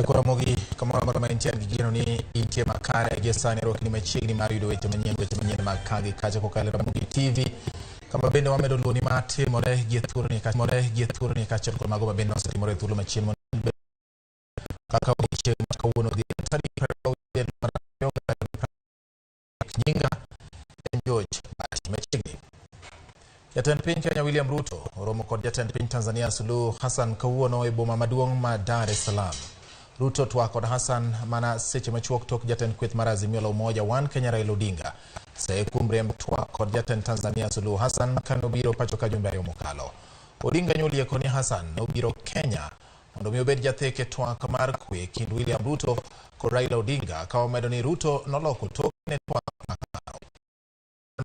Ramogi kamoro amora ma intie gi geno ni intie makare gi sani rwakni machiegni mar yudo weche manyien mag ka gi kacha kokalo e Ramogi TV, kama bende wamedo luwo ni matimore gi e thuoloni timore gi e thuoloni kaachiel kod mago ma bende osetimore e thuolo machien mondo kaka odiechieng' ma kawuono dhi tarik 22 mar 2 nyinga en George Bahati. Machiegni Jatend piny Kenya William Ruto oromo kod jatend piny Tanzania Suluhu Hassan kawuono e boma maduong' ma Dar es Salaam. Ruto twak kod Hassan mana seche machuok tok jatend kweth mar Azimio la Umoja One Kenya Raila Odinga seye kuom riembo twak kod jatend Tanzania Suluhu Hassan kane obiro pacho ka jumbe ariyo mokalo. Odinga nyolieko ni Hassan nobiro Kenya mondo mi obed jathek e twak mar kwe kind William Ruto kod Raila Odinga, ka omedo ni Ruto noloko toke ne twak ma kamano.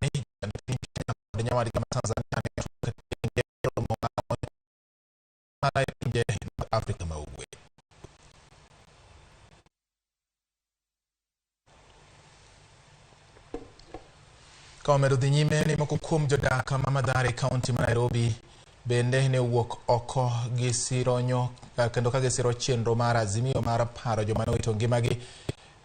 Ni jatend piny Kenya kod nyawadgi ma Tanzania ne twak e romo mar e pinje mag Afrika ma Ugwe. Ka omedo dhi nyime ni moko kuom jodak ma Mathare, kaunti ma Nairobi, bende ne owuok oko gi sironyo kendo ka gisiro chenro mar Azimio mar paro joma ne owito ngimagi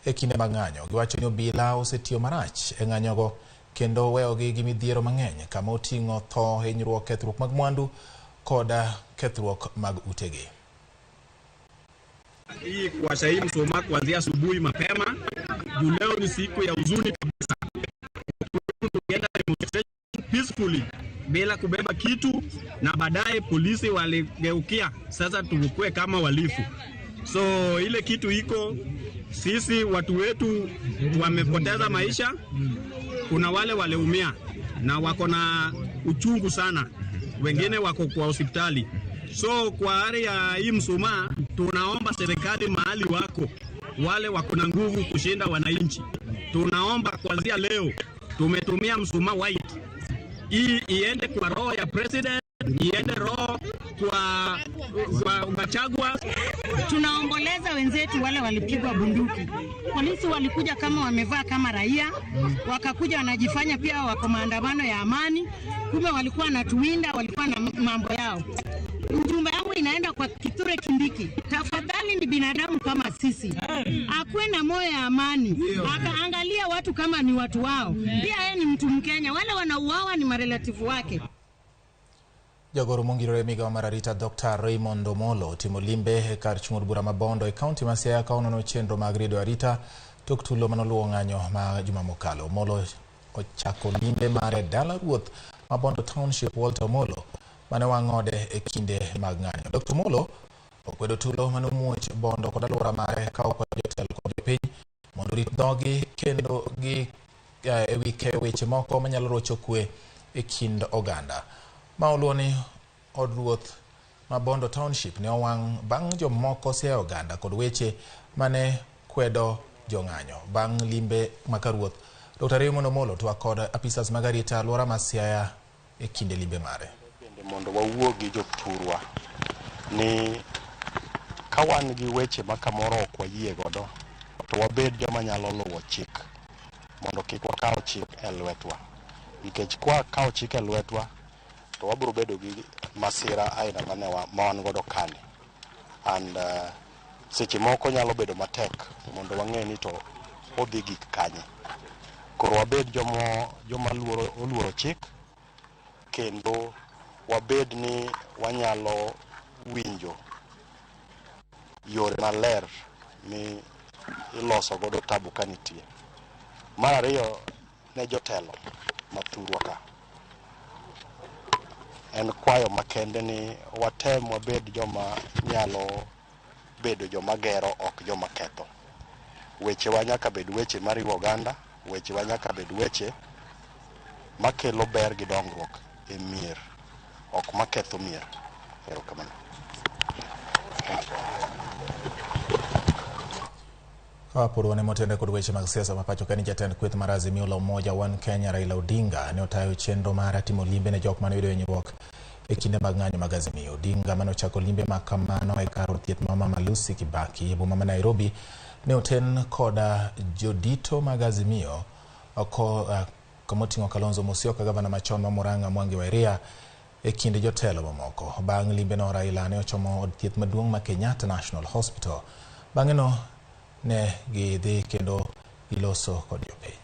e kinde mag ng'anyo. Giwacho ni obila osetiyo marach e ng'anyogo kendo weyogi gi midhiero mang'eny kama oting'o tho, hinyruok, kethruok mag mwandu kod kethruok mag utegi. Hii kuwasha hii mshumaa kuanzia asubuhi mapema juu leo ni siku ya huzuni kabisa. Tulienda demonstration peacefully bila kubeba kitu, na baadaye polisi waligeukia sasa tukue kama wahalifu. So ile kitu iko, sisi watu wetu wamepoteza maisha, kuna wale waliumia na wako na uchungu sana, wengine wako kwa hospitali. So kwa hali ya hii mshumaa, tunaomba serikali mahali wako wale wako na nguvu kushinda wananchi, tunaomba kuanzia leo tumetumia mshumaa white, hii iende kwa roho ya president, iende roho kwa Gachagua. Tunaomboleza wenzetu wale walipigwa bunduki. Polisi walikuja kama wamevaa kama raia, wakakuja wanajifanya pia wako maandamano ya amani, kumbe walikuwa wanatuwinda, walikuwa na mambo yao. Ujumbe wangu inaenda kwa Kithure Kindiki, tafadhali, ni binadamu kama sisi, akuwe na moyo ya amani, akaangalia watu kama ni watu wao. Pia yeye ni mtu Mkenya, wale wanauawa ni marelative wake. Jagoro mongirore migao mar arita Dr. Raymond Omolo otimo limbe e kar chung' od bura ma Bondo e kaunti ma Siaya ka onono chenro mag riedo arita tok tulo manoluwo ng'anyo ma juma mokalo. Omolo ochako limbe mare dala ruoth ma Bondo Township Walter Omolo mane wang' ode e kinde mag ng'anyo. Dr. Omolo okwedo tulo manomuoch Bondo kod alwora mare ka okwayo jotelo kod jopiny mondo orit dhogi kendo gi ewi keyo weche moko manyalo rocho kwe e kind oganda. Ma oluwo ni od ruoth ma Bondo Township ne owang' bang' jomoko siayo oganda kod weche mane kwedo jong'anyo. Bang' limbe ma karuoth, Dr. Raymond Omolo twak kod apisas mag arita alwora ma Siaya e kinde limbe mare. Bende mondo wawuo gi jothurwa ni ka wan gi weche ma kamoro ok wayie godo to wabed joma nyalo luwo chik mondo kik wakaw chik e lwetwa, nikech kwakawo chik e lwetwa to wabiro bedo gi masira aina mane ma wan godo kani and seche moko nyalo bedo matek mondo wang'e ni to odhi gik kanye. Koro wabed joma oluoro chik kendo wabed ni wanyalo winjo yore maler mi iloso godo tabu ka nitie. Mar ariyo, ne jotelo mathurwa ka, en kwayo makende ni watem wabed joma nyalo bedo joma gero, ok joma ketho. Wechewa nyaka bed weche mariwo oganda, wechewa nyaka bed weche makelo ber gi dongruok e mier, ok maketho mier. Erokamano. Kapod wan motende kod weche mag siasa ma pacho ka ni jatend kweth mar Azimio la Umoja One Kenya Raila Odinga ne otayo chenro mar timo limbe ne jok mane oyudo hinyruok e kinde mag ng'anyo mag Azimio. Odinga mane ochako limbe ma kamano e kar od thieth ma Mama Lucy Kibaki e boma ma Nairobi ne oten koda jodito mag Azimio ko kamoting'o Kalonzo Musyoka, gavana machon ma Murang'a Mwangi Wa Iria e kind jotelo mamoko. Bang' limbe no, Raila ne ochomo od thieth maduong' ma Kenyatta National Hospital. Bang'e no ne gidhi kendo giloso kod jopiny.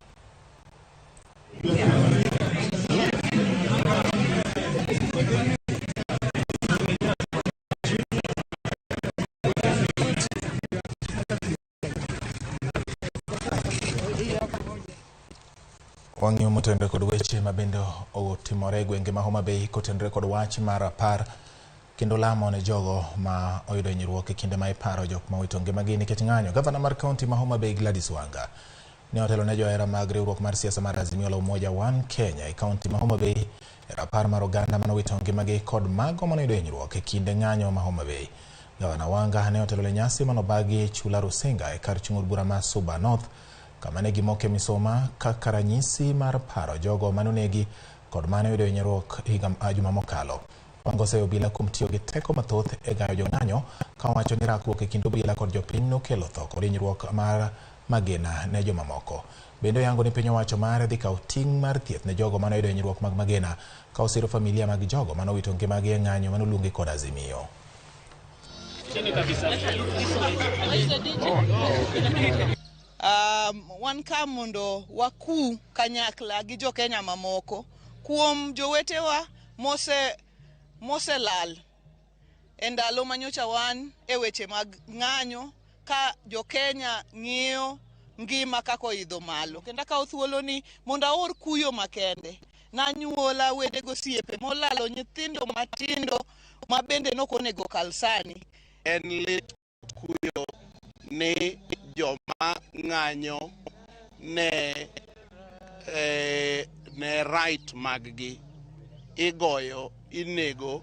Wang'iyo motenore kod weche mabende otimore e gwenge ma Homa Bay kotenore kod wach mar apar kendo lamo ne jogo ma oyudo hinyruok e kinde ma iparo jok ma owito ngimagi nikech ng'anyo. Gavana mar kaunti ma Homa Bay Gladys Wanga ne otelo ne johera mag riwruok mar siasa mar Azimio la Umoja One Kenya e kaunti ma Homa Bay e rapar mar oganda manowito ngimagi kod mago manoyudo hinyruok e kinde ng'anyo ma Homa Bay. Gavana Wanga ne otelo ne nyasi manobagi Chula Rusinga e kar chung' od bura ma Suba North kama ne gimoke misuma kaka ranyisi mar paro jogo manonegi kod mane oyudo hinyruok higa juma mokalo. Wanga oseyo obila kuom tiyo gi teko mathoth e gayo jong'anyo ka owacho ni rakruok e kind obila kod jopiny nokelo tho kod hinyruok mar magina ne jomamoko. Bende oyango ni piny owacho mare dhi kawo ting' mar thieth ne jogo mane oyudo hinyruok mag magina ka osiro familia mag jogo manowito ngimagi e ng'anyo manoluongi kod Azimio. Wan ka mondo waku kanyakla gi jo Kenya mamoko kuom jowetewa moselal e ndalo manyocha wan e weche mag ng'anyo ka jo Kenya ng'iyo ngima kaka oidho malo. Kendo akawo thuolo ni mondo aor kuyo makende nanyuola, wede gosiepe molalo nyithindo matindo ma bende nokonego kal sani. En lit kuyo ni joma ng'anyo ne right maggi igoyo, inego,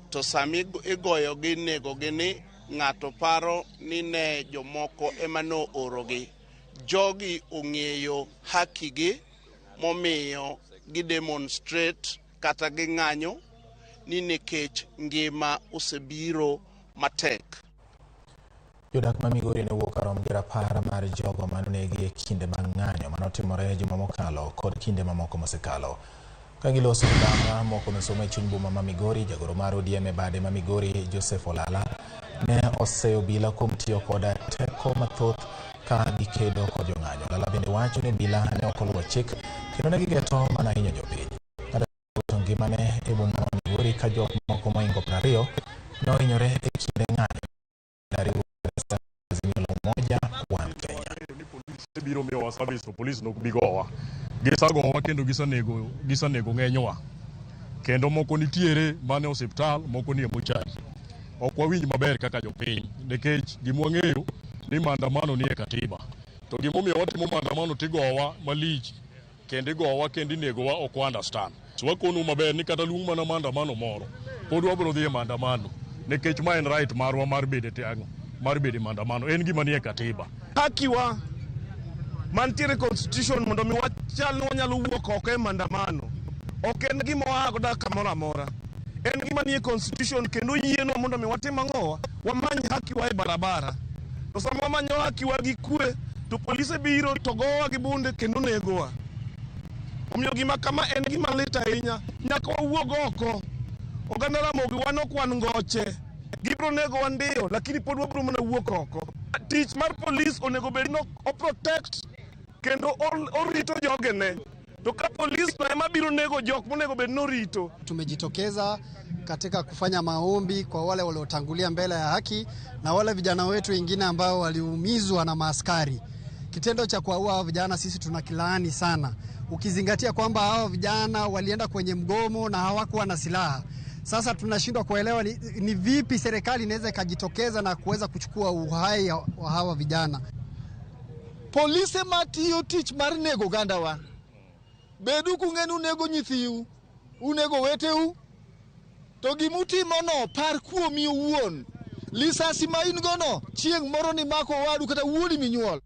to sami igoyo gi inego gi ni ng'ato paro ni ne jomoko ema noorogi. Jogi ong'eyo haki gi momiyo gi demonstrate kata ging'anyo ni nikech ngima osebiro matek. Jodak ma Migori ne owuok karom gi rapar mar jogo manonegi e kinde mag ng'anyo manotimore juma mokalo kod kinde mamoko mosekalo. Ka giloso bang' moko misuma e chuny boma ma Migori, jagoro mar ODM e bade ma Migori Joseph Olala ne oseyo obila kuom tiyo kod teko mathoth ka gikedo kod jong'anyo. Olala bende wacho ni obila ne ok oluwo chik kendo ne gigeto mana hinyo jopiny. Ng'ato owito ngimane e boma ma Migori ka jok moko mohingo 20 ne ohinyore e kinde ng'anyo. Riwruok Azimio la Umoja One Kenya. Biro miyowa service to police nok bi gowa. Gisegowa kendo gisenego ng'enywa. Kendo moko nitiere mane osiptal, moko nie mochari. Ok wawinj maber kaka jopiny nikech gima wang'eyo ni maandamano nie katiba. To gimomiyo watimo maandamano tigowa malich kendo igowa kendo inegowa ok wa understand. So wakonu maber ni kata luong mana maandamano moro pod wabiro dhi e maandamano nikech ma en right marwa mar bedo e ang'o mar bedo e maandamano en gima nie katiba. Hakiwa mantiere constitution mondo mi wachal ni wanyalo wuok oko e maandamano ok en gima waa godo kamoro amora, en gima nie constitution kendo yienwa mondo mi watim ang'owa wamany hakiwa e barabara. To sama wamanyo hakiwa gi kwe to polise biro to gowa gi bunde kendo negowa. Omiyo gima kama en gima lit ahinya, nyaka wawuog oko. Oganda Ramogi, wan ok wan ngoche, gibiro negowa ndiyo, lakini pod wabiro mana wuok oko. Tich mar polis onego bed ni o protect kendo orito jogene, to ka polis no ema biro nego jok monego bed ni orito. Tumejitokeza katika kufanya maombi kwa wale waliotangulia mbele ya haki na wale vijana wetu wengine ambao waliumizwa na maaskari. Kitendo cha kuwaua hao vijana sisi tunakilaani sana, ukizingatia kwamba hao vijana walienda kwenye mgomo na hawakuwa na silaha. Sasa tunashindwa kuelewa ni vipi serikali inaweza ikajitokeza na kuweza kuchukua uhai wa hawa vijana. Polise matiyo tich mar nego ogandawa, bedu kung'e ni unego nyithiu, unego weteu, to gimutimono par kuomi owuon. Lisasi ma in gono chieng' moro ni mako owadu kata wuodi minyuol.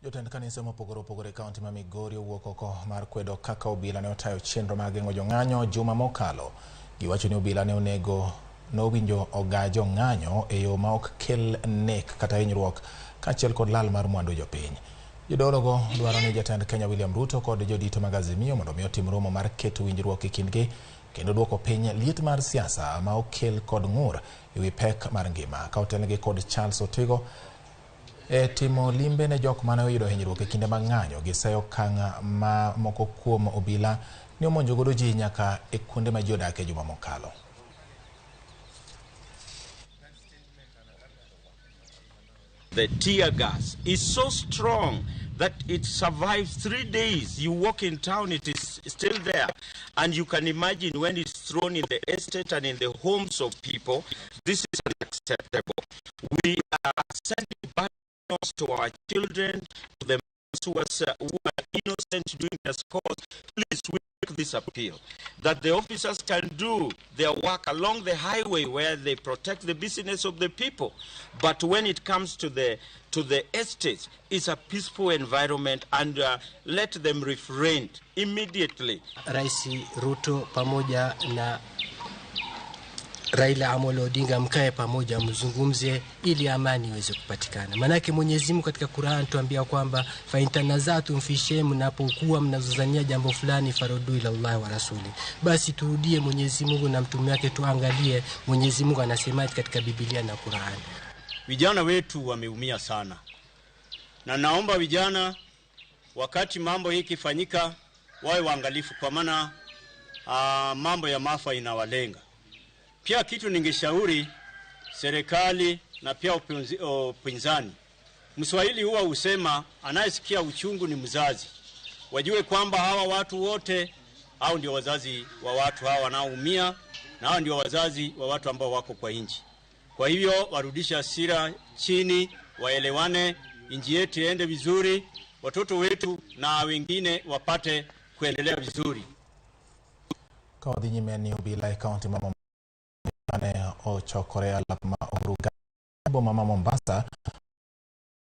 Jotend kanise mopogore opogore e kaunti ma Migori owuok oko mar kwedo kaka obila ne otayo chenro mar geng'o jong'anyo juma mokalo. Giwacho ni obila ne onego nowinjo oga jong'anyo e yo ma ok kel nek kata hinyruok kaachiel kod lal mar mwandu jopiny. Jodologo dwaro ni jatend Kenya William Ruto kod jodito mag Azimio mondo mi otim romo mar keto winjruok e kindgi kendo duoko piny liet mar siasa ma okel kod ng'ur ewi pek mar ngima. Ka otelnegi kod Charles Otigo e timo limbe ne jok mane oyudo hinyruok e kinde mag ng'anyo, giseyo okang' ma moko kuom obila ne omonjo godo ji nyaka e kuonde ma ji odakie juma mokalo. The tear gas is so strong that it survives 3 days. You walk in town, it is still there. And you can imagine when it's thrown in the estate and in the homes of people, this is unacceptable. We are sending bad news to our children, to the who are innocent doing their scores. Please, we make this appeal that the officers can do their work along the highway where they protect the business of the people, but when it comes to the estates, it's a peaceful environment, and let them refrain immediately. Rais Ruto pamoja na Raila Amolo Odinga mkae pamoja mzungumze ili amani iweze kupatikana. Manake Mwenyezi Mungu katika Qur'an tuambia kwamba fa intanazatu fi shay'in, mnapokuwa mnazozania jambo fulani, farudu ila Allah wa rasuli. Basi turudie Mwenyezi Mungu na mtume wake, tuangalie Mwenyezi Mungu anasemaje katika Biblia na Qur'an. Vijana wetu wameumia sana. Na naomba vijana wakati mambo hii ikifanyika wawe waangalifu, kwa maana mambo ya maafa inawalenga. Pia kitu ningeshauri serikali na pia upinzani. Mswahili huwa husema anayesikia uchungu ni mzazi. Wajue kwamba hawa watu wote hao ndio wazazi wa watu hawa wanaoumia, na hao ndio wazazi wa watu ambao wako kwa nchi. Kwa hivyo warudishe hasira chini, waelewane, nchi yetu iende vizuri, watoto wetu na wengine wapate kuendelea vizuri. Ka odhi nyime ni obila e kaunti ma ne ochokore alap ma Uhuru Gardens boma ma Mombasa,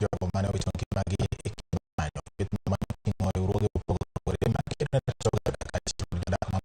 jogo mane owito ngimagi e kinde ng'anyo kweth mane oting'o riwruoge mopogore makedo ne ratiro kaachiel kod jodak ma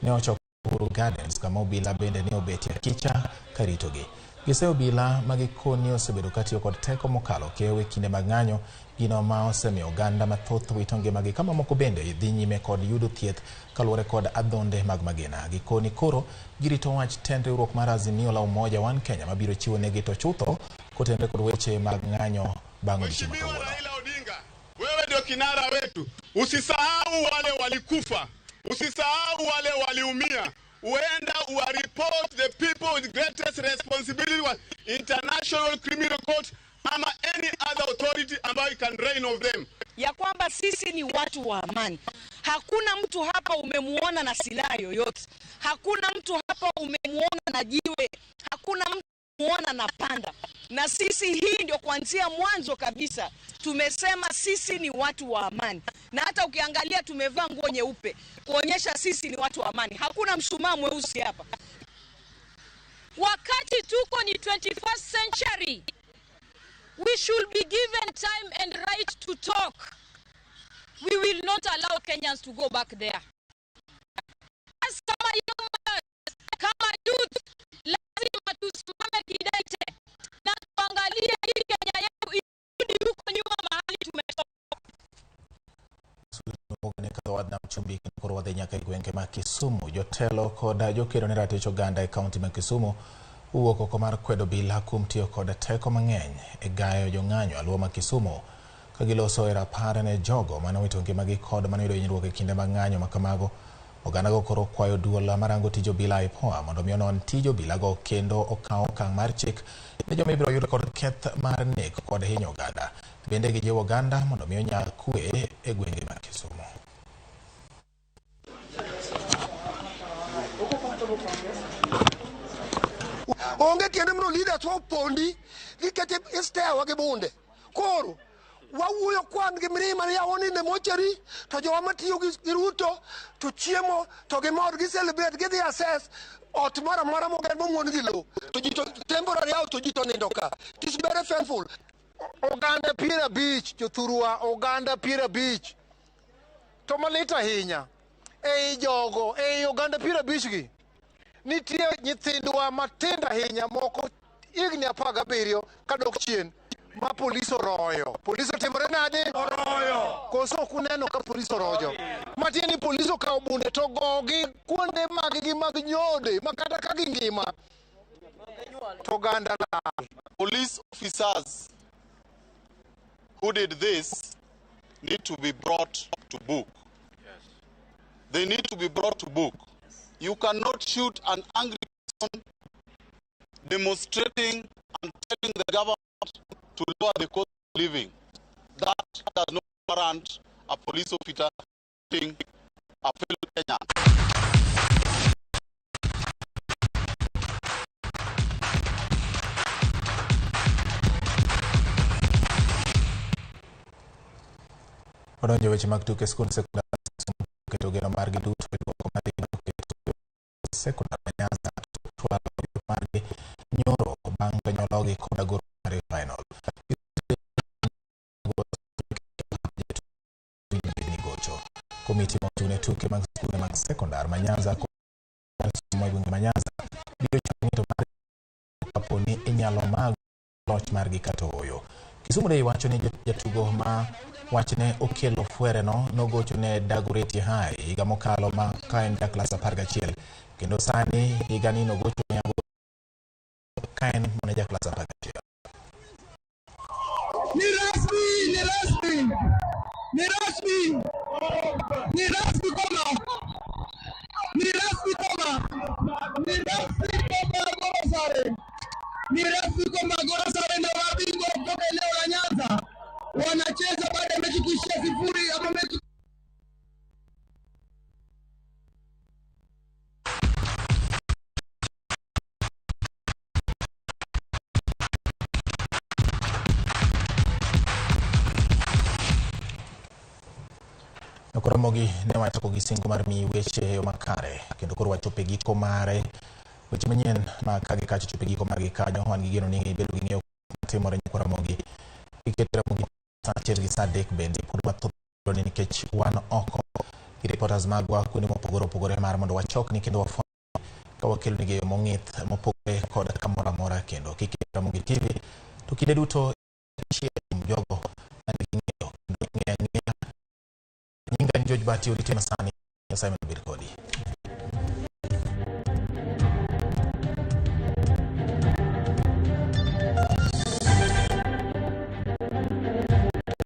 ne ochoko Uhuru Gardens, kama obila bende ne obetie akicha karitogi. Giseyo obila ma gikoni osebedo katiyo kod teko mokalo kiewo e kinde mag ng'anyo, gino ma osemiyo oganda mathoth wito ngimagi ka mamoko bende dhi nyime kod yudo thieth kaluwore kod adhonde mag magina. Gikoni koro girito wach tend riwruok mar Azimio la Umoja One Kenya mabiro chiwo negi to chutho kotenore kod weche mag ng'anyo bang' odiechieng' ma kawuono. Raila Odinga, wewe ndio kinara wetu. Usisahau wale walikufa, usisahau wale waliumia. Uenda uwareport the people with greatest responsibility wa International Criminal Court ama any other authority ambayo can reign of them. Ya kwamba sisi ni watu wa amani. Hakuna mtu hapa umemuona na silaha yoyote. Hakuna mtu hapa umemuona na jiwe. Hakuna mtu umemuona na panda. Na sisi hii ndio kuanzia mwanzo kabisa tumesema sisi ni watu wa amani. Na hata ukiangalia tumevaa nguo nyeupe kuonyesha sisi ni watu wa amani. Hakuna mshumaa mweusi hapa. Wakati tuko ni 21st century, we should be given time and right to talk. We will not allow Kenyans to go back there. As kama young, kama youth, lazima tusimame kidete na tuangalie hii Kenya yetu irudi huko nyuma mahali tumetoka. Chumbi koro wadhi nyaka e gwenge ma Kisumu. Jotelo kod jokedo ne ratich oganda e kaunti ma Kisumu owuok oko mar kwedo obila kuom tiyo kod teko mang'eny e gayo jong'anyo alwora ma Kisumu ka giloso e rapar ne jogo mane owito ngimagi kod mane oyudo hinyruok e kinde mag ng'anyo ma kamago. Ogandago koro kwayo duol marango tij obila IPOA mondo mi onon tij obilago kendo okaw okang' mar chik ne joma ibiro yud kod keth mar nek kod hinyo oganda. Bende gijiwo oganda mondo mi onyag kwe e gwenge ma Kisumu. Onge tiende mondo leaders wa opondi gikete istewa gi bunde. Koro wawuoyo kwan gi mirima ni yawo ni mochari to jowa matiyo gi Ruto to chiemo to gimor gi celebrate gidhi assess ot moro amora moger momuon gi lowo to ji to temporary house to ji to nindo ka. It is very painful. Oganda 50 jothurwa, oganda 50 to malit ahinya ei jogo, ei oganda 50 gi nitie nyithindwa matindo ahinya moko higni 17 kadok chien Ma polis oroyo. Polis otimore nade? Oroyo. Koso ok uneno ka polis orojo? Matiende ni polis okawo bunde to gogi kuonde mag-gi mag nyode ma kata ka gingima to oganda lal. Police officers who did this need to be brought to book. They need to be brought to book. You cannot shoot an angry person demonstrating and telling the government to lower the cost of living. That does not warrant a police officer shooting a fellow Kenyan. Odonjo weche mag tuke. Skund sekondar keto geno margi duto e duoko mar keto sekondar ma Nyanza chwalo margi nyoro bang' ka nyologi kod Agoro mar final. Gocho komiti ma ochung' ne tuke mag skunde mag sekondar ma Nyanza kod somo e gwenge ma Nyanza biro chung' to mar kapo ni inyalo mag loch margi kata ooyo. Kisumu Day wacho ni jatugo ma wachne okelo fwereno nogocho ne Dagoretti High higa mokalo ma ka en ja klas 11 kendo sani higani nogocho ne ka en mana ja klas 11. Ni rasmi, ni rasmi, ni rasmi, ni rasmi kwamba ni rasmi kwamba ni rasmi kwamba Goro Sare, ni rasmi kwamba Goro Sare ndio mabingwa kutoka eneo la Nyanza, wanacheza baada ya mechi kuishia 0 ama mechi Ramogi ne wachako gi singo mar miyi weche e yo makare kendo koro wachopo e giko mare. Weche manyien ma ka gi kacha chopo e giko margi kanyo. Wan gi geno ni ibedo gi ng'eyo matimore nyakwa Ramogi. Iket Ramogi saa 1 gi saa 3 bende pod wathoth ni nikech wan oko gi reporters magwa kuonde mopogore opogore mar mondo wachokni kendo wafweny ka wakelo nigi e yo mong'ith mopogore kod kamoro amora kendo kik Ramogi TV to kinde duto achiel kuom jogo manigi ng'eyo kendo ng'eyo ang'eya. Nyinga en George Bati, orite masani. Nyasaye mondo obed kodi.